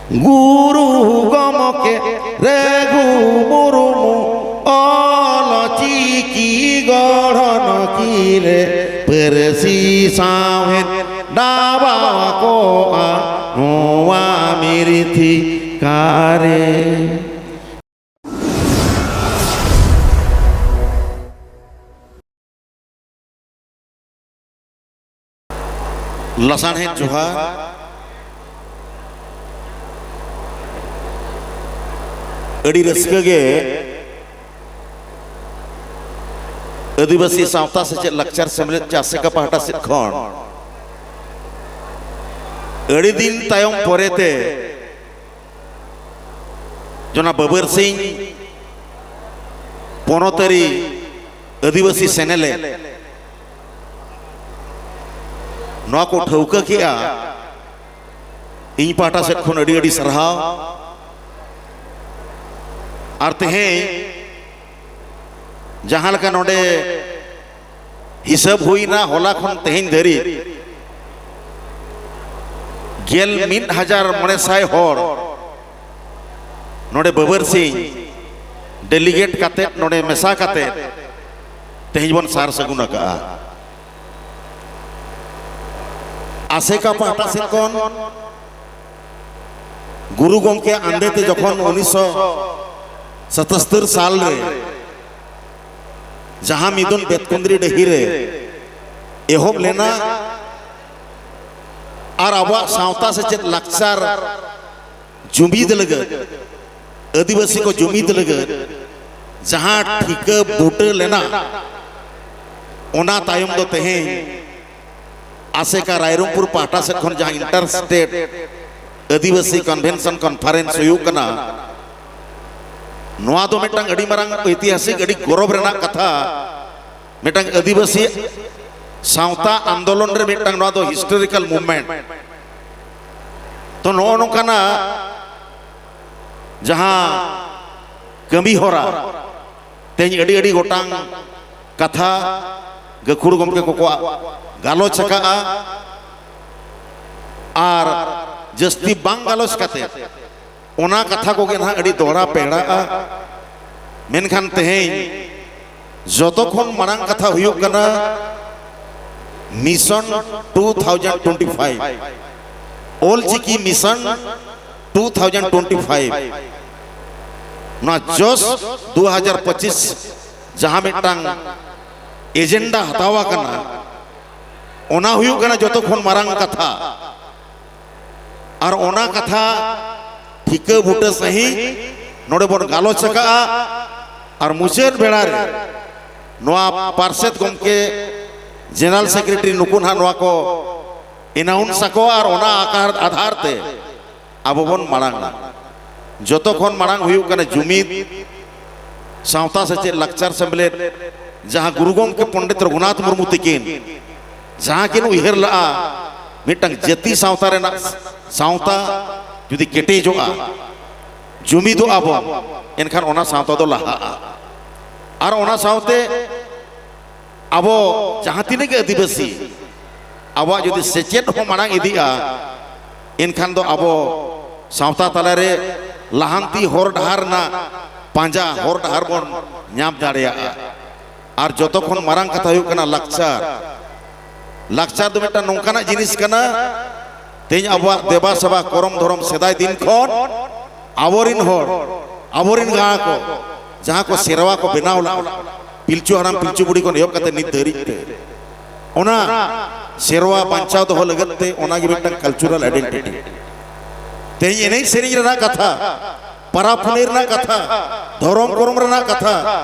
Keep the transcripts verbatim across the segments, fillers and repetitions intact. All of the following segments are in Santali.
ᱜᱩᱨᱩ ᱜᱚᱢᱠᱮ ᱨᱟᱹᱜᱷᱩ ᱢᱩᱨᱢᱩ ᱚᱞ ᱪᱤᱠᱤ ᱜᱚᱲᱦᱚᱱ ᱠᱤᱱ ᱨᱮ ᱯᱟᱹᱨᱥᱤ ᱥᱟᱶᱦᱮᱫ ᱰᱟᱵᱟ ᱠᱚᱜᱼᱟ ᱱᱚᱣᱟ ᱢᱤᱨᱛᱷᱤᱠᱟ ᱨᱮ᱾ ᱞᱟᱥᱟᱲᱦᱮᱫ ᱡᱚᱦᱟᱨ᱾ ᱟᱹᱰᱤ ᱨᱟᱹᱥᱠᱟᱹ ᱜᱮ ᱟᱹᱫᱤᱵᱟᱹᱥᱤ ᱥᱟᱶᱛᱟ ᱥᱮᱪᱮᱫ ᱞᱟᱠᱪᱟᱨ ᱥᱮᱢᱞᱮᱫ ᱪᱮ ᱟᱥᱮᱠᱟ ᱯᱟᱦᱴᱟ ᱥᱮᱫ ᱠᱷᱚᱱ ᱟᱹᱰᱤ ᱫᱤᱱ ᱛᱟᱭᱚᱢ ᱯᱚᱨᱮᱛᱮ ᱡᱚᱱᱟ ᱵᱟᱹᱵᱟᱹᱨᱥᱤᱧ ᱯᱚᱱᱚᱛᱟᱹᱨᱤ ᱟᱹᱫᱤᱵᱟᱹᱥᱤ ᱥᱮᱱᱮᱞᱮᱫ ᱱᱚᱣᱟ ᱠᱚ ᱴᱷᱟᱹᱣᱠᱟᱹ ᱠᱮᱜᱼᱟ, ᱤᱧ ᱯᱟᱦᱴᱟ ᱥᱮᱫ ᱠᱷᱚᱱ ᱟᱹᱰᱤ ᱟᱹᱰᱤ ᱥᱟᱨᱦᱟᱣ᱾ ᱟᱨ ᱛᱮᱦᱮᱧ ᱡᱟᱦᱟᱸ ᱞᱮᱠᱟ ᱱᱚᱰᱮ ᱦᱤᱥᱟᱹᱵ ᱦᱩᱭᱱᱟ, ᱦᱚᱞᱟ ᱠᱷᱚᱱ ᱛᱮᱦᱮᱧ ᱫᱷᱟᱹᱨᱤᱡ ᱜᱮᱞ ᱢᱤᱫ ᱦᱟᱡᱟᱨ ᱢᱚᱬᱮ ᱥᱟᱭ ᱦᱚᱲ ᱱᱚᱰᱮ ᱵᱟᱹᱵᱟᱹᱨᱥᱤᱧ ᱰᱮᱞᱤᱜᱮᱴ ᱠᱟᱛᱮᱫ, ᱱᱚᱰᱮ ᱢᱮᱥᱟ ᱠᱟᱛᱮᱫ ᱛᱮᱦᱮᱧ ᱵᱚᱱ ᱥᱟᱨ ᱥᱟᱹᱜᱩᱱ ᱟᱠᱟᱜᱼᱟ᱾ ᱟᱥᱮᱠᱟ ᱯᱟᱦᱴᱟ ᱥᱮᱫ ᱠᱷᱚᱱ ᱜᱩᱨᱩ ᱜᱚᱢᱠᱮ ᱟᱸᱫᱮ ᱛᱮ ᱡᱚᱠᱷᱚᱱ ᱩᱱᱤᱥᱥᱚ ᱥᱟᱛᱟᱛᱛᱳᱨ ᱥᱟᱞ ᱨᱮ ᱡᱟᱦᱟᱸ ᱢᱤᱫᱩᱱ ᱵᱮᱛᱠᱩᱸᱫᱽᱨᱤ ᱰᱟᱹᱦᱤ ᱨᱮ ᱮᱦᱚᱵ ᱞᱮᱱᱟ ᱟᱨ ᱟᱵᱚᱣᱟᱜ ᱥᱟᱶᱛᱟ ᱥᱮᱪᱮᱫ ᱞᱟᱠᱪᱟᱨ ᱡᱩᱢᱤᱫ ᱞᱟᱹᱜᱤᱫ, ᱟᱹᱫᱤᱵᱟᱹᱥᱤ ᱠᱚ ᱡᱩᱢᱤᱫ ᱞᱟᱹᱜᱤᱫ ᱡᱟᱦᱟᱸ ᱴᱷᱤᱠᱟᱹ ᱵᱩᱴᱟᱹ ᱞᱮᱱᱟ, ᱚᱱᱟ ᱛᱟᱭᱚᱢ ᱫᱚ ᱛᱮᱦᱮᱧ ᱟᱥᱮᱠᱟ ᱨᱟᱭᱨᱚᱝᱯᱩᱨ ᱯᱟᱦᱴᱟ ᱥᱮᱫ ᱠᱷᱚᱱ ᱡᱟᱦᱟᱸ ᱤᱱᱴᱟᱨ ᱥᱴᱮᱴ ᱟᱹᱫᱤᱵᱟᱹᱥᱤ ᱠᱚᱱᱵᱷᱮᱱᱥᱚᱱ ᱠᱚᱱᱯᱷᱟᱨᱮᱱᱥ ᱦᱩᱭᱩᱜ ᱠᱟᱱᱟ, ᱱᱚᱣᱟ ᱫᱚ ᱢᱤᱫᱴᱟᱝ ᱟᱹᱰᱤ ᱢᱟᱨᱟᱝ ᱳᱭᱛᱤᱦᱟᱥᱤᱠ, ᱟᱹᱰᱤ ᱜᱚᱨᱚᱵᱽ ᱨᱮᱱᱟᱜ ᱠᱟᱛᱷᱟ᱾ ᱢᱤᱫᱴᱟᱝ ᱟᱹᱫᱤᱵᱟᱹᱥᱤ ᱥᱟᱶᱛᱟ ᱟᱱᱫᱳᱞᱚᱱ ᱨᱮ ᱢᱤᱫᱴᱟᱝ ᱱᱚᱣᱟ ᱫᱚ ᱦᱤᱥᱴᱳᱨᱤᱠᱟᱞ ᱢᱩᱵᱷᱢᱮᱱᱴ᱾ ᱛᱚ, ᱱᱚᱜᱼᱚ ᱱᱚᱝᱠᱟᱱᱟᱜ ᱡᱟᱦᱟᱸ ᱠᱟᱹᱢᱤ ᱦᱚᱨᱟ ᱛᱮᱦᱮᱧ ᱟᱹᱰᱤ ᱟᱹᱰᱤ ᱜᱚᱴᱟᱝ ᱠᱟᱛᱷᱟ ᱜᱟᱹᱠᱷᱩᱲ ᱜᱚᱢᱠᱮ ᱠᱚᱠᱚ ᱜᱟᱞᱚᱪ ᱟᱠᱟᱫᱼᱟ᱾ ᱟᱨ ᱡᱟᱹᱥᱛᱤ ᱵᱟᱝ ᱜᱟᱞᱚᱪ ᱠᱟᱛᱮ ᱚᱱᱟ ᱠᱟᱛᱷᱟ ᱠᱚᱜᱮ ᱱᱟᱦᱟᱜ ᱟᱹᱰᱤ ᱫᱚᱦᱲᱟ ᱯᱮᱦᱲᱟᱜᱼᱟ᱾ ᱢᱮᱱᱠᱷᱟᱱ ᱛᱮᱦᱮᱧ ᱡᱚᱛᱚ ᱠᱷᱚᱱ ᱢᱟᱲᱟᱝ ᱠᱟᱛᱷᱟ ᱦᱩᱭᱩᱜ ᱠᱟᱱᱟ mission two thousand twenty five, Ol Chiki mission two thousand twenty five. ᱱᱚᱣᱟ ᱡᱚᱥ ᱫᱩ ᱦᱟᱡᱟᱨ ᱯᱚᱸᱪᱤᱥ ᱡᱟᱦᱟᱸ ᱢᱤᱫᱴᱟᱝ ᱮᱡᱮᱱᱰᱟ ᱦᱟᱛᱟᱣ ᱟᱠᱟᱱᱟ, ᱚᱱᱟ ᱦᱩᱭᱩᱜ ᱠᱟᱱᱟ ᱡᱚᱛᱚ ᱠᱷᱚᱱ ᱢᱟᱨᱟᱝ ᱠᱟᱛᱷᱟ᱾ ᱟᱨ ᱚᱱᱟ ᱠᱟᱛᱷᱟ ᱴᱷᱤᱠᱟᱹ ᱵᱩᱴᱟᱹ ᱥᱟᱺᱦᱤᱡ ᱱᱚᱰᱮ ᱵᱚᱱ ᱜᱟᱞᱚᱪ ᱟᱠᱟᱫᱼᱟ᱾ ᱟᱨ ᱢᱩᱪᱟᱹᱫ ᱵᱮᱲᱟ ᱨᱮ ᱱᱚᱣᱟ ᱯᱟᱨᱥᱮᱛ ᱜᱚᱢᱠᱮ, ᱡᱮᱱᱟᱨᱮᱞ ᱥᱮᱠᱨᱮᱴᱟᱨᱤ, ᱱᱩᱠᱩ ᱱᱟᱦᱟᱜ ᱱᱚᱣᱟ ᱠᱚ ᱮᱱᱟᱣᱩᱱᱥ ᱟᱠᱚ ᱟᱨ ᱚᱱᱟ ᱟᱠᱟᱨ ᱟᱫᱷᱟᱨ ᱛᱮ ᱟᱵᱚ ᱵᱚᱱ ᱢᱟᱲᱟᱝᱟ᱾ ᱡᱚᱛᱚ ᱠᱷᱚᱱ ᱢᱟᱲᱟᱝ ᱦᱩᱭᱩᱜ ᱠᱟᱱᱟ ᱡᱩᱢᱤᱫ, ᱥᱟᱶᱛᱟ ᱥᱮᱪᱮᱫ ᱞᱟᱠᱪᱟᱨ ᱥᱮᱢᱞᱮᱫ, ᱡᱟᱦᱟᱸ ᱜᱩᱨᱩ ᱜᱚᱢᱠᱮ ᱯᱚᱱᱰᱤᱛ ᱨᱚᱜᱷᱩᱱᱟᱛᱷ ᱢᱩᱨᱢᱩ ᱛᱤᱠᱤᱱ ᱡᱟᱦᱟᱸ ᱠᱤᱱ ᱩᱭᱦᱟᱹᱨ ᱞᱟᱜᱼᱟ, ᱢᱤᱫᱴᱟᱝ ᱡᱟᱹᱛᱤ ᱥᱟᱶᱛᱟ ᱨᱮᱱᱟᱜ ᱥᱟᱶᱛᱟ ᱡᱩᱫᱤ ᱠᱮᱴᱮᱡᱚᱜᱼᱟ, ᱡᱩᱢᱤᱫᱚᱜᱼᱟ ᱵᱚᱱ, ᱮᱱᱠᱷᱟᱱ ᱚᱱᱟ ᱥᱟᱶᱛᱟ ᱫᱚ ᱞᱟᱦᱟᱜᱼᱟ᱾ ᱟᱨ ᱚᱱᱟ ᱥᱟᱶᱛᱮ ᱟᱵᱚ ᱡᱟᱦᱟᱸ ᱛᱤᱱᱟᱹᱜ ᱜᱮ ᱟᱹᱫᱤᱵᱟᱹᱥᱤ, ᱟᱵᱚᱣᱟᱜ ᱡᱩᱫᱤ ᱥᱮᱪᱮᱫ ᱦᱚᱸ ᱢᱟᱲᱟᱝ ᱤᱫᱤᱜᱼᱟ, ᱮᱱᱠᱷᱟᱱ ᱫᱚ ᱟᱵᱚ ᱥᱟᱶᱛᱟ ᱛᱟᱞᱟᱨᱮ ᱞᱟᱦᱟᱱᱛᱤ ᱦᱚᱨ ᱰᱟᱦᱟᱨ ᱨᱮᱱᱟᱜ ᱯᱟᱸᱡᱟ ᱦᱚᱨ ᱰᱟᱦᱟᱨ ᱵᱚᱱ ᱧᱟᱢ ᱫᱟᱲᱮᱭᱟᱜᱼᱟ᱾ ᱟᱨ ᱡᱚᱛᱚ ᱠᱷᱚᱱ ᱢᱟᱨᱟᱝ ᱠᱟᱛᱷᱟ ᱦᱩᱭᱩᱜ ᱠᱟᱱᱟ ᱞᱟᱠᱪᱟᱨ᱾ ᱞᱟᱠᱪᱟᱨ ᱫᱚ ᱢᱤᱫᱴᱟᱝ ᱱᱚᱝᱠᱟᱱᱟᱜ ᱡᱤᱱᱤᱥ ᱠᱟᱱᱟ, ᱛᱮᱦᱮᱧ ᱟᱵᱚᱣᱟᱜ ᱫᱮᱵᱟ ᱥᱮᱵᱟ ᱠᱚᱨᱚᱢ ᱫᱷᱚᱨᱚᱢ ᱥᱮᱫᱟᱭ ᱫᱤᱱ ᱠᱷᱚᱱ ᱟᱵᱚᱨᱤᱱ ᱦᱚᱲ, ᱟᱵᱚᱨᱤᱱ ᱜᱟᱬᱟ ᱠᱚ, ᱡᱟᱦᱟᱸ ᱠᱚ ᱥᱮᱨᱣᱟ ᱠᱚ ᱵᱮᱱᱟᱣ ᱞᱟᱜᱼᱟ, ᱯᱤᱞᱪᱩ ᱦᱟᱲᱟᱢ ᱯᱤᱞᱪᱩ ᱵᱩᱲᱦᱤ ᱠᱷᱚᱱ ᱮᱦᱚᱵ ᱠᱟᱛᱮ ᱱᱤᱛ ᱫᱷᱟᱹᱨᱤᱡ ᱛᱮ, ᱚᱱᱟ ᱥᱮᱨᱣᱟ ᱵᱟᱧᱪᱟᱣ ᱫᱚᱦᱚ ᱞᱟᱹᱜᱤᱫ ᱛᱮ ᱚᱱᱟᱜᱮ ᱢᱤᱫᱴᱟᱝ ᱠᱟᱞᱪᱟᱨᱟᱞ ᱟᱭᱰᱮᱱᱴᱤᱴᱤ᱾ ᱛᱮᱦᱮᱧ ᱮᱱᱮᱡ ᱥᱮᱨᱮᱧ ᱨᱮᱱᱟᱜ ᱠᱟᱛᱷᱟ, ᱯᱟᱨᱟᱵᱽ ᱯᱩᱱᱟᱹᱭ ᱨᱮᱱᱟᱜ ᱠᱟᱛᱷᱟ, ᱫᱷᱚᱨᱚᱢ ᱠᱚᱨᱚᱢ ᱨᱮᱱᱟᱜ ᱠᱟᱛᱷᱟ,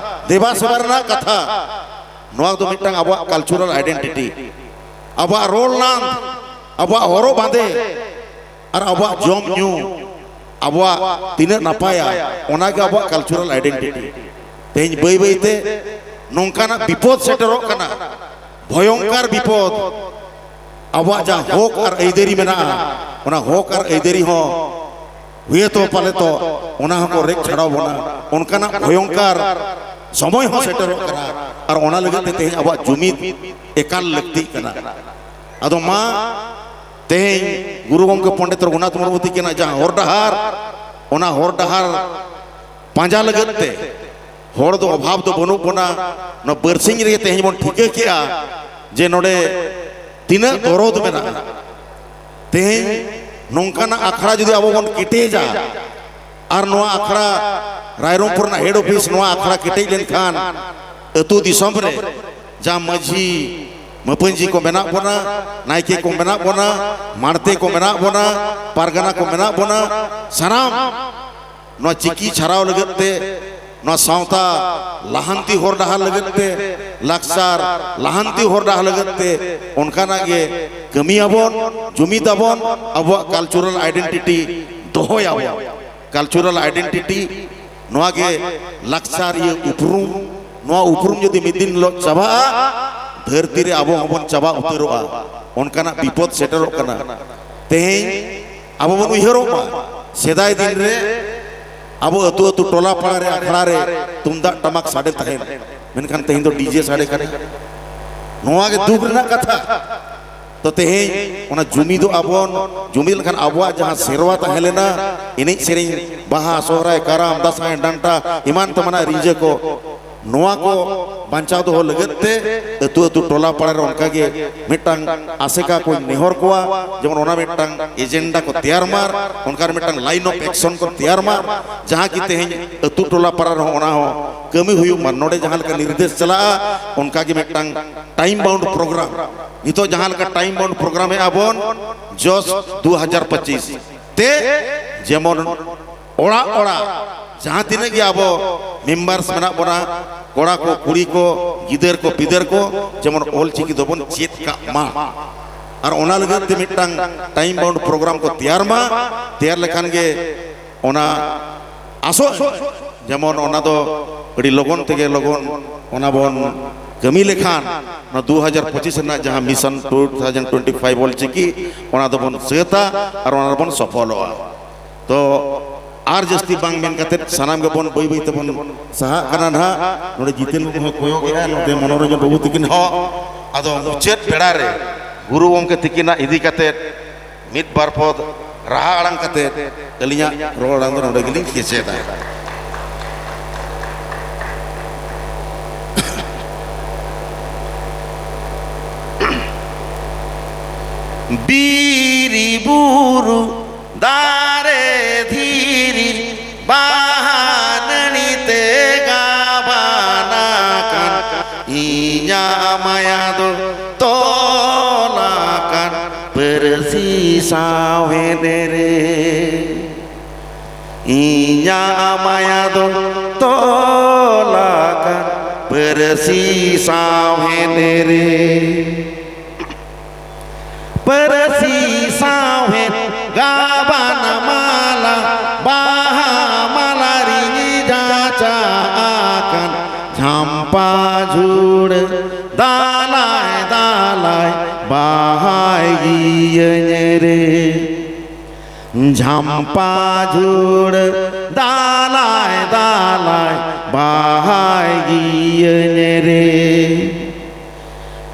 ᱫᱮᱵᱟ ᱥᱮᱵᱟ ᱨᱮᱱᱟᱜ ᱠᱟᱛᱷᱟ, ᱱᱚᱣᱟ ᱫᱚ ᱢᱤᱫᱴᱟᱝ ᱟᱵᱚᱣᱟᱜ ᱠᱟᱞᱪᱟᱨᱟᱞ ᱟᱭᱰᱮᱱᱴᱤᱴᱤ᱾ ᱟᱵᱚᱣᱟᱜ ᱨᱚᱲ ᱞᱟᱸᱫ, ᱟᱵᱚᱣᱟᱜ ᱦᱚᱨᱚᱜ ᱵᱟᱸᱫᱮ, ᱟᱨ ᱟᱵᱚᱣᱟᱜ ᱡᱚᱢ ᱧᱩ, ᱟᱵᱚᱣᱟᱜ ᱛᱤᱱᱟᱹᱜ ᱱᱟᱯᱟᱭᱟ, ᱚᱱᱟᱜᱮ ᱟᱵᱚᱣᱟᱜ ᱠᱟᱞᱪᱟᱨᱟᱞ ᱟᱭᱰᱮᱱᱴᱤᱴᱤ᱾ ᱛᱮᱦᱮᱧ ᱵᱟᱹᱭ ᱵᱟᱹᱭᱛᱮ ᱱᱚᱝᱠᱟᱱᱟᱜ ᱵᱤᱯᱚᱫ ᱥᱮᱴᱮᱨᱚᱜ ᱠᱟᱱᱟ, ᱵᱷᱚᱭᱚᱝᱠᱟᱨ ᱵᱤᱯᱚᱫ᱾ ᱟᱵᱚᱣᱟᱜ ᱡᱟᱦᱟᱸ ᱦᱚᱠ ᱟᱨ ᱟᱹᱭᱫᱟᱹᱨᱤ ᱢᱮᱱᱟᱜᱼᱟ, ᱚᱱᱟ ᱦᱚᱠ ᱟᱨ ᱟᱹᱭᱫᱟᱹᱨᱤ ᱦᱚᱸ ᱦᱩᱭᱮᱛᱚ ᱯᱟᱞᱮᱛᱚ ᱚᱱᱟ ᱦᱚᱸᱠᱚ ᱨᱮᱡ ᱪᱷᱟᱲᱟᱣ ᱵᱚᱱᱟ᱾ ᱚᱱᱠᱟᱱᱟᱜ ᱵᱷᱚᱭᱚᱝᱠᱟᱨ ᱥᱚᱢᱚᱭ ᱦᱚᱸ ᱥᱮᱴᱮᱨᱚᱜ ᱠᱟᱱᱟ᱾ ᱟᱨ ᱚᱱᱟ ᱞᱟᱹᱜᱤᱫ ᱛᱮ ᱛᱮᱦᱮᱧ ᱟᱵᱚᱣᱟᱜ ᱡᱩᱢᱤᱫ ᱮᱠᱟᱞ ᱞᱟᱹᱠᱛᱤᱜ ᱠᱟᱱᱟ᱾ ᱟᱫᱚ ᱢᱟ ᱛᱮᱦᱮᱧ ᱜᱩᱨᱩ ᱜᱚᱢᱠᱮ ᱯᱚᱱᱰᱤᱛ ᱨᱚᱜᱷᱩᱱᱟᱛᱷ ᱢᱩᱨᱢᱩ ᱛᱤᱠᱤᱱᱟᱜ ᱡᱟᱦᱟᱸ ᱦᱚᱨ ᱰᱟᱦᱟᱨ, ᱚᱱᱟ ᱦᱚᱨ ᱰᱟᱦᱟᱨ ᱯᱟᱸᱡᱟ ᱞᱟᱹᱜᱤᱫ ᱛᱮ ᱦᱚᱲ ᱫᱚ ᱚᱵᱷᱟᱵᱽ ᱫᱚ ᱵᱟᱹᱱᱩᱜ ᱵᱚᱱᱟ᱾ ᱱᱚᱣᱟ ᱵᱟᱨᱥᱤᱧ ᱨᱮᱜᱮ ᱛᱮᱦᱮᱧ ᱵᱚᱱ ᱴᱷᱤᱠᱟᱹ ᱠᱮᱜᱼᱟ ᱡᱮ ᱱᱚᱰᱮ ᱛᱤᱱᱟᱹᱜ ᱫᱚᱨᱚᱫ ᱢᱮᱱᱟᱜᱼᱟ᱾ ᱛᱮᱦᱮᱧ ᱱᱚᱝᱠᱟᱱᱟᱜ ᱟᱠᱷᱲᱟ ᱡᱩᱫᱤ ᱟᱵᱚ ᱵᱚᱱ ᱠᱮᱴᱮᱡᱟ ᱟᱨ ᱱᱚᱣᱟ ᱟᱠᱷᱲᱟ ᱨᱟᱭᱨᱚᱝᱯᱩᱨ ᱨᱮᱱᱟᱜ ᱦᱮᱰ ᱚᱯᱷᱤᱥ ᱱᱚᱣᱟ ᱟᱠᱷᱲᱟ ᱠᱮᱴᱮᱡ ᱞᱮᱱᱠᱷᱟᱱ ᱟᱹᱛᱩ ᱫᱤᱥᱚᱢ ᱨᱮ ᱡᱟᱦᱟᱸ ᱢᱟᱹᱡᱷᱤ ᱢᱟᱹᱯᱟᱹᱧᱡᱤ ᱠᱚ ᱢᱮᱱᱟᱜ ᱵᱚᱱᱟ, ᱱᱟᱭᱠᱮ ᱠᱚ ᱢᱮᱱᱟᱜ ᱵᱚᱱᱟ, ᱢᱟᱲᱛᱮ ᱠᱚ ᱢᱮᱱᱟᱜ ᱵᱚᱱᱟ, ᱯᱟᱨᱜᱟᱱᱟ ᱠᱚ ᱢᱮᱱᱟᱜ ᱵᱚᱱᱟ, ᱥᱟᱱᱟᱢ ᱱᱚᱣᱟ ᱪᱤᱠᱤ ᱪᱷᱟᱨᱟᱣ ᱞᱟᱹᱜᱤᱫ ᱛᱮ, ᱱᱚᱣᱟ ᱥᱟᱶᱛᱟ ᱞᱟᱦᱟᱱᱛᱤ ᱦᱚᱨ ᱰᱟᱦᱟᱨ ᱞᱟᱹᱜᱤᱫ ᱛᱮ, ᱞᱟᱠᱪᱟᱨ ᱞᱟᱦᱟᱱᱛᱤ ᱦᱚᱨ ᱰᱟᱦᱟᱨ ᱞᱟᱹᱜᱤᱫ ᱛᱮ ᱚᱱᱠᱟᱱᱟᱜ ᱜᱮ ᱠᱟᱹᱢᱤᱭᱟᱵᱚᱱ, ᱡᱩᱢᱤᱫ ᱟᱵᱚᱱ, ᱟᱵᱚᱣᱟᱜ ᱠᱟᱞᱪᱟᱨᱟᱞ ᱟᱭᱰᱮᱱᱴᱤᱴᱤ ᱫᱚᱦᱚᱭᱟᱵᱚᱱ᱾ ᱠᱟᱞᱪᱟᱨᱟᱞ ᱟᱭᱰᱮᱱᱴᱤᱴᱤ ᱱᱚᱣᱟ ᱜᱮ ᱞᱟᱠᱪᱟᱨᱤᱭᱟᱹ ᱩᱯᱨᱩᱢ᱾ ᱱᱚᱣᱟ ᱩᱯᱨᱩᱢ ᱡᱩᱫᱤ ᱢᱤᱫ ᱫᱤᱱ ᱦᱤᱞᱳᱜ ᱪᱟᱵᱟᱜᱼᱟ, ᱫᱷᱟᱹᱨᱛᱤ ᱨᱮ ᱟᱵᱚ ᱦᱚᱸᱵᱚᱱ ᱪᱟᱵᱟ ᱩᱛᱟᱹᱨᱚᱜᱼᱟ᱾ ᱚᱱᱠᱟᱱᱟᱜ ᱵᱤᱯᱚᱫ ᱥᱮᱴᱮᱨᱚᱜ ᱠᱟᱱᱟ᱾ ᱛᱮᱦᱮᱧ ᱟᱵᱚ ᱵᱚᱱ ᱩᱭᱦᱟᱹᱨᱚᱜ ᱢᱟ, ᱥᱮᱫᱟᱭ ᱫᱤᱱ ᱨᱮ ᱟᱵᱚ ᱟᱹᱛᱩ ᱟᱹᱛᱩ, ᱴᱚᱞᱟ ᱯᱟᱲᱟ ᱨᱮ, ᱟᱠᱷᱲᱟ ᱨᱮ ᱛᱩᱢᱫᱟᱜ ᱴᱟᱢᱟᱠ ᱥᱟᱰᱮ ᱛᱟᱦᱮᱸᱱ, ᱢᱮᱱᱠᱷᱟᱱ ᱛᱮᱦᱮᱧ ᱫᱚ ᱰᱤᱡᱮ ᱥᱟᱰᱮ ᱠᱟᱱᱟ᱾ ᱱᱚᱣᱟ ᱜᱮ ᱫᱩᱠ ᱨᱮᱱᱟᱜ ᱠᱟᱛᱷᱟ᱾ ᱛᱚ ᱛᱮᱦᱮᱧ ᱚᱱᱟ ᱡᱩᱢᱤᱫᱚᱜ ᱟᱵᱚᱱ, ᱡᱩᱢᱤᱫ ᱞᱮᱠᱷᱟᱱ ᱟᱵᱚᱣᱟᱜ ᱡᱟᱦᱟᱸ ᱥᱮᱨᱣᱟ ᱛᱟᱦᱮᱸ ᱞᱮᱱᱟ, ᱮᱱᱮᱡ ᱥᱮᱨᱮᱧ, ᱵᱟᱦᱟ, ᱥᱚᱦᱨᱟᱭ, ᱠᱟᱨᱟᱢ, ᱫᱟᱸᱥᱟᱭ, ᱰᱟᱱᱴᱟ, ᱮᱢᱟᱱ ᱛᱮᱢᱟᱱᱟᱜ ᱨᱤᱸᱡᱟᱹ ᱠᱚ, ᱱᱚᱣᱟ ᱠᱚ ᱵᱟᱧᱪᱟᱣ ᱫᱚᱦᱚ ᱞᱟᱹᱜᱤᱫ ᱛᱮ ᱟᱹᱛᱩ ᱟᱹᱛᱩ, ᱴᱚᱞᱟ ᱯᱟᱲᱟ ᱨᱮ ᱚᱱᱠᱟ ᱜᱮ ᱢᱤᱫᱴᱟᱝ ᱟᱥᱮᱠᱟ ᱠᱚᱧ ᱱᱮᱦᱚᱨ ᱠᱚᱣᱟ, ᱡᱮᱢᱚᱱ ᱚᱱᱟ ᱢᱤᱫᱴᱟᱝ ᱮᱡᱮᱱᱰᱟ ᱠᱚ ᱛᱮᱭᱟᱨ ᱢᱟ, ᱚᱱᱠᱟᱱ ᱢᱤᱫᱴᱟᱝ ᱞᱟᱭᱤᱱ ᱚᱯᱷ ᱮᱠᱥᱚᱱ ᱠᱚ ᱛᱮᱭᱟᱨ ᱢᱟ, ᱡᱟᱦᱟᱸ ᱠᱤ ᱛᱮᱦᱮᱧ ᱟᱹᱛᱩ ᱴᱚᱞᱟ ᱯᱟᱲᱟ ᱨᱮᱦᱚᱸ ᱚᱱᱟ ᱦᱚᱸ ᱠᱟᱹᱢᱤ ᱦᱩᱭᱩᱜ ᱢᱟ᱾ ᱱᱚᱰᱮ ᱡᱟᱦᱟᱸ ᱞᱮᱠᱟ ᱱᱤᱨᱫᱮᱥ ᱪᱟᱞᱟᱜᱼᱟ, ᱚᱱᱠᱟ ᱜᱮ ᱢᱤᱫᱴᱟᱝ ᱴᱟᱭᱤᱢ ᱵᱟᱣᱩᱱᱰ ᱯᱨᱳᱜᱨᱟᱢ, ᱱᱤᱛᱚᱜ ᱡᱟᱦᱟᱸ ᱞᱮᱠᱟ ᱴᱟᱭᱤᱢ ᱵᱟᱣᱩᱱᱰ ᱯᱨᱳᱜᱨᱟᱢ ᱮᱫᱼᱟ ᱵᱚᱱ, ᱡᱚᱥ ᱫᱩ ᱦᱟᱡᱟᱨ ᱯᱚᱸᱪᱤᱥ ᱛᱮ, ᱡᱮᱢᱚᱱ ᱚᱲᱟᱜ ᱚᱲᱟᱜ ᱡᱟᱦᱟᱸ ᱛᱤᱱᱟᱹᱜ ᱜᱮ ᱟᱵᱚ ᱢᱮᱢᱵᱟᱨᱥ ᱢᱮᱱᱟᱜ ᱵᱚᱱᱟ, ᱠᱚᱲᱟ ᱠᱚ, ᱠᱩᱲᱤ ᱠᱚ, ᱜᱤᱫᱟᱹᱨ ᱠᱚ, ᱯᱤᱫᱟᱹᱨ ᱠᱚ, ᱡᱮᱢᱚᱱ ᱚᱞ ᱪᱤᱠᱤ ᱫᱚᱵᱚᱱ ᱪᱮᱫ ᱠᱟᱜ ᱢᱟ᱾ ᱟᱨ ᱚᱱᱟ ᱞᱟᱹᱜᱤᱫ ᱛᱮ ᱢᱤᱫᱴᱟᱝ ᱴᱟᱭᱤᱢ ᱵᱟᱣᱩᱱᱰ ᱯᱨᱳᱜᱨᱟᱢ ᱠᱚ ᱛᱮᱭᱟᱨ ᱢᱟ᱾ ᱛᱮᱭᱟᱨ ᱞᱮᱠᱷᱟᱱ ᱜᱮ ᱚᱱᱟ ᱟᱥᱚᱜ ᱟᱹᱧ, ᱡᱮᱢᱚᱱ ᱚᱱᱟ ᱫᱚ ᱟᱹᱰᱤ ᱞᱚᱜᱚᱱ ᱛᱮᱜᱮ ᱞᱚᱜᱚᱱ ᱚᱱᱟ ᱵᱚᱱ ᱠᱟᱹᱢᱤ ᱞᱮᱠᱷᱟᱱ, ᱚᱱᱟ ᱫᱩ ᱦᱟᱡᱟᱨ ᱯᱚᱸᱪᱤᱥ ᱨᱮᱱᱟᱜ ᱡᱟᱦᱟᱸ mission two thousand twenty five Ol Chiki, ᱚᱱᱟ ᱫᱚᱵᱚᱱ ᱥᱟᱹᱛᱟ ᱟᱨ ᱚᱱᱟ ᱨᱮᱵᱚᱱ ᱥᱚᱯᱷᱚᱞᱚᱜᱼᱟ᱾ ᱛᱚ ᱟᱨ ᱡᱟᱹᱥᱛᱤ ᱵᱟᱝ ᱢᱮᱱ ᱠᱟᱛᱮ, ᱥᱟᱱᱟᱢ ᱜᱮᱵᱚᱱ ᱵᱟᱹᱭ ᱵᱟᱹᱭ ᱛᱮᱵᱚᱱ ᱥᱟᱦᱟᱜ ᱠᱟᱱᱟ ᱱᱟᱦᱟᱜ᱾ ᱱᱚᱰᱮ ᱡᱤᱛᱮᱱ ᱵᱟᱹᱵᱩ ᱦᱚᱸ ᱠᱚᱭᱚᱜ ᱮᱫᱼᱟ, ᱱᱚᱰᱮ ᱢᱚᱱᱳᱨᱚᱧᱡᱚᱱ ᱵᱟᱹᱵᱩ ᱛᱤᱠᱤᱱ ᱦᱚᱸ᱾ ᱟᱫᱚ ᱢᱩᱪᱟᱹᱫ ᱵᱮᱲᱟ ᱨᱮ ᱜᱩᱨᱩ ᱜᱚᱢᱠᱮ ᱛᱤᱠᱤᱱᱟᱜ ᱤᱫᱤ ᱠᱟᱛᱮ ᱢᱤᱫ ᱵᱟᱨ ᱯᱚᱫ ᱨᱟᱦᱟ ᱟᱲᱟᱝ ᱠᱟᱛᱮ ᱟᱹᱞᱤᱧᱟᱜ ᱨᱚᱲ ᱟᱲᱟᱝ ᱫᱚ ᱱᱚᱰᱮ ᱜᱮᱞᱤᱧ ᱠᱮᱪᱮᱫᱟ᱾ ᱵᱤᱨ ᱵᱩᱨᱩ ᱫᱟᱨᱮ ᱫᱷᱤᱨᱤ ᱵᱟᱦᱟ ᱱᱟᱹᱲᱤ ᱛᱮ ᱜᱟᱵᱟᱱ ᱟᱠᱟᱱ ᱤᱧᱟᱜ ᱢᱟᱭᱟ ᱫᱚ ᱛᱚᱞ ᱟᱠᱟᱱ ᱯᱟᱹᱨᱥᱤ ᱥᱟᱶᱦᱮᱫ ᱨᱮ᱾ ᱤᱧᱟᱜ ᱢᱟᱭᱟ ᱫᱚ ᱛᱚᱞ ᱟᱠᱟᱱ ᱯᱟᱹᱨᱥᱤ ᱥᱟᱶᱦᱮᱫ ᱨᱮ᱾ ᱯᱟᱹᱨᱥᱤ ᱥᱟᱶᱦᱮᱫ ᱜᱟᱵᱟᱱ ᱢᱟᱞᱟ, ᱵᱟᱦᱟ ᱢᱟᱞᱟ ᱨᱤᱧ ᱡᱟᱪᱟ ᱟᱠᱟᱱ ᱡᱷᱟᱢᱯᱟ ᱡᱷᱩᱲ ᱫᱟᱞᱟᱭ ᱫᱟᱞᱟᱭ ᱵᱟᱦᱟᱭ ᱜᱤᱭᱟᱹᱧ ᱨᱮ᱾ ᱡᱷᱟᱢᱯᱟ ᱡᱷᱩᱲ ᱫᱟᱞᱟᱭ ᱫᱟᱞᱟᱭ ᱵᱟᱦᱟᱭ ᱜᱤᱭᱟᱹᱧ ᱨᱮ᱾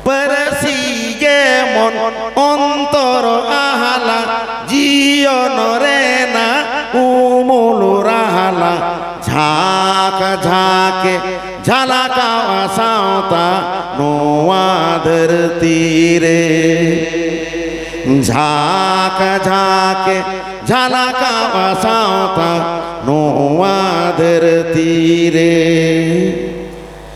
ᱯᱟᱹᱨᱥᱤ ᱡᱮᱢᱚᱱ ᱚᱱᱛᱚᱨ ᱟᱦᱞᱟ, ᱡᱤᱭᱚᱱ ᱨᱮᱱᱟᱜ ᱩᱢᱩᱞ ᱨᱟᱦᱞᱟ, ᱡᱷᱟᱠ ᱡᱷᱟᱠᱮ ᱡᱷᱟᱞᱟᱠᱟᱣᱟ ᱥᱟᱶᱛᱟ ᱱᱚᱣᱟ ᱫᱷᱟᱹᱨᱛᱤ ᱨᱮ᱾ ᱡᱷᱟᱠ ᱡᱷᱟᱠᱮ ᱡᱷᱟᱞᱟᱠᱟᱣᱟ ᱥᱟᱶᱛᱟ ᱱᱚᱣᱟ ᱫᱷᱟᱹᱨᱛᱤ ᱨᱮ᱾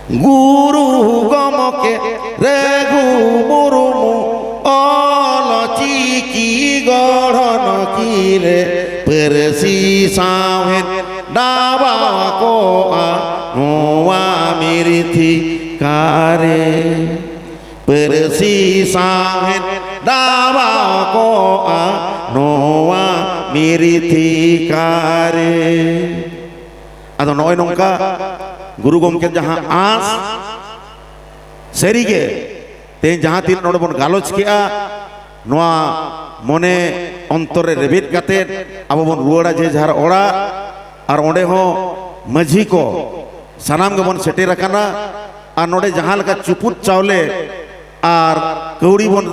ᱜᱩᱨᱩ ᱜᱚᱢᱠᱮ ᱨᱟᱹᱜᱷᱩ ᱢᱩᱨᱢᱩ ᱚᱞ ᱪᱤᱠᱤ ᱜᱚᱲᱦᱚᱱ ᱠᱤᱱ ᱨᱮ ᱯᱟᱹᱨᱥᱤ ᱥᱟᱶᱦᱮᱫ ᱰᱟᱵᱟᱣ ᱠᱚᱜᱼᱟ ᱱᱚᱣᱟ ᱢᱤᱨᱛᱷᱤᱠᱟ ᱨᱮ᱾ ᱯᱟᱹᱨᱥᱤ ᱥᱟᱶᱦᱮᱫ ᱰᱟᱵᱟᱣ ᱠᱚᱜᱼᱟ ᱱᱚᱣᱟ ᱢᱤᱨᱛᱷᱤᱠᱟ ᱨᱮ᱾ ᱟᱫᱚ ᱱᱚᱜᱼᱚᱭ ᱱᱚᱝᱠᱟ ᱜᱩᱨᱩ ᱜᱚᱢᱠᱮ ᱡᱟᱦᱟᱸ ᱟᱸᱥ, ᱥᱟᱹᱨᱤᱜᱮ ᱛᱮᱦᱮᱧ ᱡᱟᱦᱟᱸ ᱛᱤᱱ ᱱᱚᱰᱮ ᱵᱚᱱ ᱜᱟᱞᱚᱪ ᱠᱮᱜᱼᱟ, ᱱᱚᱣᱟ ᱢᱚᱱᱮ ᱚᱱᱛᱚᱨ ᱨᱮ ᱨᱮᱵᱮᱫ ᱠᱟᱛᱮ ᱟᱵᱚ ᱵᱚᱱ ᱨᱩᱣᱟᱹᱲᱟ ᱡᱮ ᱡᱟᱦᱟᱨ ᱚᱲᱟᱜ, ᱟᱨ ᱚᱸᱰᱮ ᱦᱚᱸ ᱢᱟᱹᱡᱷᱤ ᱠᱚ ᱥᱟᱱᱟᱢ ᱜᱮᱵᱚᱱ ᱥᱮᱴᱮᱨ ᱟᱠᱟᱱᱟ᱾ ᱟᱨ ᱱᱚᱰᱮ ᱡᱟᱦᱟᱸ ᱞᱮᱠᱟ ᱪᱩᱯᱩᱫ ᱪᱟᱣᱞᱮ ᱟᱨ ᱠᱟᱹᱣᱰᱤ ᱵᱚᱱ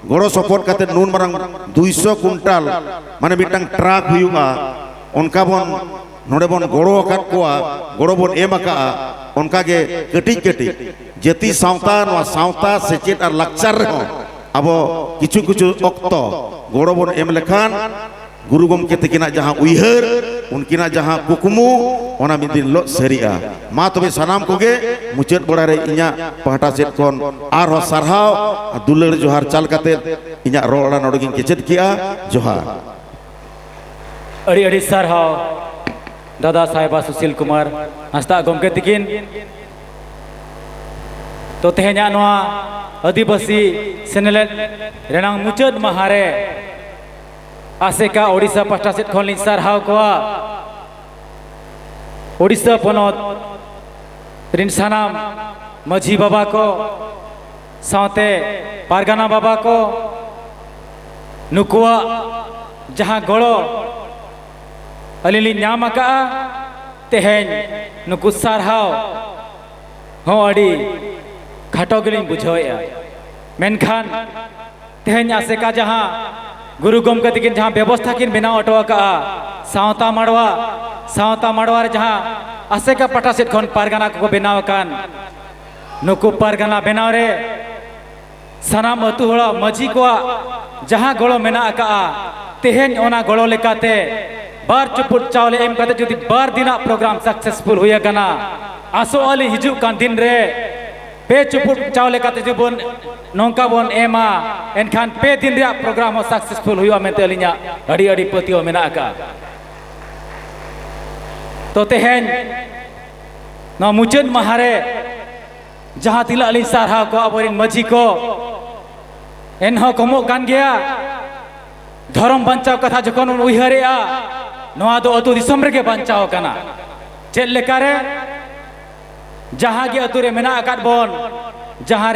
ᱜᱚᱲᱚ ᱥᱚᱯᱚᱦᱚᱫ ᱠᱟᱛᱮ ᱱᱩᱱ ᱢᱟᱨᱟᱝ ᱫᱩᱭᱥᱚ ᱠᱩᱭᱱᱴᱟᱞ, ᱢᱟᱱᱮ ᱢᱤᱫᱴᱟᱝ ᱴᱨᱟᱠ ᱦᱩᱭᱩᱜᱼᱟ, ᱚᱱᱠᱟ ᱵᱚᱱ ᱱᱚᱰᱮ ᱵᱚᱱ ᱜᱚᱲᱚ ᱟᱠᱟᱫ ᱠᱚᱣᱟ, ᱜᱚᱲᱚ ᱵᱚᱱ ᱮᱢ ᱟᱠᱟᱫᱼᱟ᱾ ᱚᱱᱠᱟᱜᱮ ᱠᱟᱹᱴᱤᱡ ᱠᱟᱹᱴᱤᱡ ᱡᱟᱹᱛᱤ ᱥᱟᱶᱛᱟ, ᱱᱚᱣᱟ ᱥᱟᱶᱛᱟ ᱥᱮᱪᱮᱫ ᱟᱨ ᱞᱟᱠᱪᱟᱨ ᱨᱮᱦᱚᱸ ᱟᱵᱚ ᱠᱤᱪᱷᱩ ᱠᱤᱪᱷᱩ ᱚᱠᱛᱚ ᱜᱚᱲᱚ ᱵᱚᱱ ᱮᱢ ᱞᱮᱠᱷᱟᱱ ᱜᱩᱨᱩ ᱜᱚᱢᱠᱮ ᱛᱟᱹᱠᱤᱱᱟᱜ ᱡᱟᱦᱟᱸ ᱩᱭᱦᱟᱹᱨ, ᱩᱱᱠᱤᱱᱟᱜ ᱡᱟᱦᱟᱸ ᱠᱩᱠᱢᱩ, ᱚᱱᱟ ᱢᱤᱫ ᱫᱤᱱ ᱦᱤᱞᱳᱜ ᱥᱟᱹᱨᱤᱜᱼᱟ᱾ ᱢᱟ ᱛᱚᱵᱮ ᱥᱟᱱᱟᱢ ᱠᱚᱜᱮ ᱢᱩᱪᱟᱹᱫ ᱵᱮᱲᱟ ᱨᱮ ᱤᱧᱟᱹᱜ ᱯᱟᱦᱴᱟ ᱥᱮᱫ ᱠᱷᱚᱱ ᱟᱨᱦᱚᱸ ᱥᱟᱨᱦᱟᱣ, ᱫᱩᱞᱟᱹᱲ ᱡᱚᱦᱟᱨ ᱪᱟᱞ ᱠᱟᱛᱮ ᱤᱧᱟᱹᱜ ᱨᱚᱲ ᱟᱲᱟᱝ ᱱᱚᱰᱮ ᱜᱤᱧ ᱠᱮᱪᱮᱫ ᱠᱮᱜᱼᱟ᱾ ᱡᱚᱦᱟᱨ᱾ ᱟᱹᱰᱤ ᱟᱹᱰᱤ ᱥᱟᱨᱦᱟᱣ ᱫᱟᱫᱟ ᱥᱟᱦᱮᱵᱟ ᱥᱩᱥᱤᱞ ᱠᱩᱢᱟᱨ ᱦᱟᱸᱥᱫᱟᱜ ᱜᱚᱢᱠᱮ ᱛᱤᱠᱤᱱ᱾ ᱛᱚ, ᱛᱮᱦᱮᱧᱟᱜ ᱱᱚᱣᱟ ᱟᱹᱫᱤᱵᱟᱹᱥᱤ ᱥᱮᱱᱮᱞᱮᱫ ᱨᱮᱱᱟᱝ ᱢᱩᱪᱟᱹᱫ ᱢᱟᱦᱟ ᱨᱮ ᱟᱥᱮᱠᱟ ᱳᱰᱤᱥᱟ ᱯᱟᱦᱴᱟ ᱥᱮᱫ ᱠᱷᱚᱱ ᱞᱤᱧ ᱥᱟᱨᱦᱟᱣ ᱠᱚᱣᱟ᱾ ᱳᱰᱤᱥᱟ ᱯᱚᱱᱚᱛ ᱨᱤᱱ ᱥᱟᱱᱟᱢ ᱢᱟᱹᱡᱷᱤ ᱵᱟᱵᱟ ᱠᱚ, ᱥᱟᱶᱛᱮ ᱯᱟᱨᱜᱟᱱᱟ ᱵᱟᱵᱟ ᱠᱚ, ᱱᱩᱠᱩᱣᱟᱜ ᱡᱟᱦᱟᱸ ᱜᱚᱲᱚ ᱟᱹᱞᱤᱧ ᱞᱤᱧ ᱧᱟᱢ ᱟᱠᱟᱫᱼᱟ, ᱛᱮᱦᱮᱧ ᱱᱩᱠᱩ ᱥᱟᱨᱦᱟᱣ ᱦᱚᱸ ᱟᱹᱰᱤ ᱠᱷᱟᱴᱚ ᱜᱮᱞᱤᱧ ᱵᱩᱡᱷᱟᱹᱣᱮᱫᱼᱟ᱾ ᱢᱮᱱᱠᱷᱟᱱ ᱛᱮᱦᱮᱧ ᱟᱥᱮᱠᱟ ᱡᱟᱦᱟᱸ ᱜᱩᱨᱩ ᱜᱚᱢᱠᱮ ᱛᱟᱹᱠᱤᱱ ᱡᱟᱦᱟᱸ ᱵᱮᱵᱚᱥᱛᱷᱟ ᱠᱤᱱ ᱵᱮᱱᱟᱣ ᱦᱚᱴᱚ ᱟᱠᱟᱫᱼᱟ, ᱥᱟᱶᱛᱟ ᱢᱟᱰᱣᱟ, ᱥᱟᱶᱛᱟ ᱢᱟᱰᱣᱟ ᱨᱮ ᱡᱟᱦᱟᱸ ᱟᱥᱮᱠᱟ ᱯᱟᱦᱴᱟ ᱥᱮᱫ ᱠᱷᱚᱱ ᱯᱟᱨᱜᱟᱱᱟ ᱠᱚᱠᱚ ᱵᱮᱱᱟᱣ ᱟᱠᱟᱱ, ᱱᱩᱠᱩ ᱯᱟᱨᱜᱟᱱᱟ ᱵᱮᱱᱟᱣ ᱨᱮ ᱥᱟᱱᱟᱢ ᱟᱹᱛᱩ ᱦᱚᱲᱟᱜ, ᱢᱟᱹᱡᱷᱤ ᱠᱚᱣᱟᱜ ᱡᱟᱦᱟᱸ ᱜᱚᱲᱚ ᱢᱮᱱᱟᱜ ᱟᱠᱟᱫᱼᱟ, ᱛᱮᱦᱮᱧ ᱚᱱᱟ ᱜᱚᱲᱚ ᱞᱮᱠᱟᱛᱮ ᱵᱟᱨ ᱪᱩᱯᱩᱫ ᱪᱟᱣᱞᱮ ᱮᱢ ᱠᱟᱛᱮ ᱡᱩᱫᱤ ᱵᱟᱨ ᱫᱤᱱᱟᱜ ᱯᱨᱳᱜᱨᱟᱢ ᱥᱟᱠᱥᱮᱥᱯᱷᱩᱞ ᱦᱩᱭ ᱟᱠᱟᱱᱟ, ᱟᱥᱚᱜ ᱟᱹᱞᱤᱧ ᱦᱤᱡᱩᱜ ᱠᱟᱱ ᱫᱤᱱ ᱨᱮ ᱯᱮ ᱪᱩᱯᱩᱫ ᱪᱟᱣᱞᱮ ᱠᱟᱛᱮ ᱡᱩᱫᱤ ᱵᱚᱱ ᱱᱚᱝᱠᱟ ᱵᱚᱱ ᱮᱢᱟ, ᱮᱱᱠᱷᱟᱱ ᱯᱮ ᱫᱤᱱ ᱨᱮᱭᱟᱜ ᱯᱨᱳᱜᱨᱟᱢ ᱦᱚᱸ ᱥᱟᱠᱥᱮᱥᱯᱷᱩᱞ ᱦᱩᱭᱩᱜᱼᱟ ᱢᱮᱱᱛᱮ ᱟᱹᱞᱤᱧᱟᱜ ᱟᱹᱰᱤ ᱟᱹᱰᱤ ᱯᱟᱹᱛᱭᱟᱹᱣ ᱢᱮᱱᱟᱜ ᱟᱠᱟᱫᱼᱟ᱾ ᱛᱚ, ᱛᱮᱦᱮᱧ ᱱᱚᱣᱟ ᱢᱩᱪᱟᱹᱫ ᱢᱟᱦᱟ ᱨᱮ ᱡᱟᱦᱟᱸ ᱛᱤᱱᱟᱹᱜ ᱞᱤᱧ ᱥᱟᱨᱦᱟᱣ ᱠᱚᱣᱟ ᱟᱵᱚᱨᱮᱱ ᱢᱟᱹᱡᱷᱤ ᱠᱚ, ᱮᱱᱦᱚᱸ ᱠᱚᱢᱚᱜ ᱠᱟᱱ ᱜᱮᱭᱟ᱾ ᱫᱷᱚᱨᱚᱢ ᱵᱟᱧᱪᱟᱣ ᱠᱟᱛᱷᱟ ᱡᱚᱠᱷᱚᱱ ᱵᱚᱱ ᱩᱭᱦᱟᱹᱨᱮᱜᱼᱟ, ᱱᱚᱣᱟ ᱫᱚ ᱟᱹᱛᱩ ᱫᱤᱥᱚᱢ ᱨᱮᱜᱮ ᱵᱟᱧᱪᱟᱣ ᱟᱠᱟᱱᱟ᱾ ᱪᱮᱫ ᱞᱮᱠᱟᱨᱮ? ᱡᱟᱦᱟᱸ ᱜᱮ ᱟᱹᱛᱩ ᱨᱮ ᱢᱮᱱᱟᱜ ᱟᱠᱟᱫ ᱵᱚᱱ, ᱡᱟᱦᱟᱸ ᱨᱮ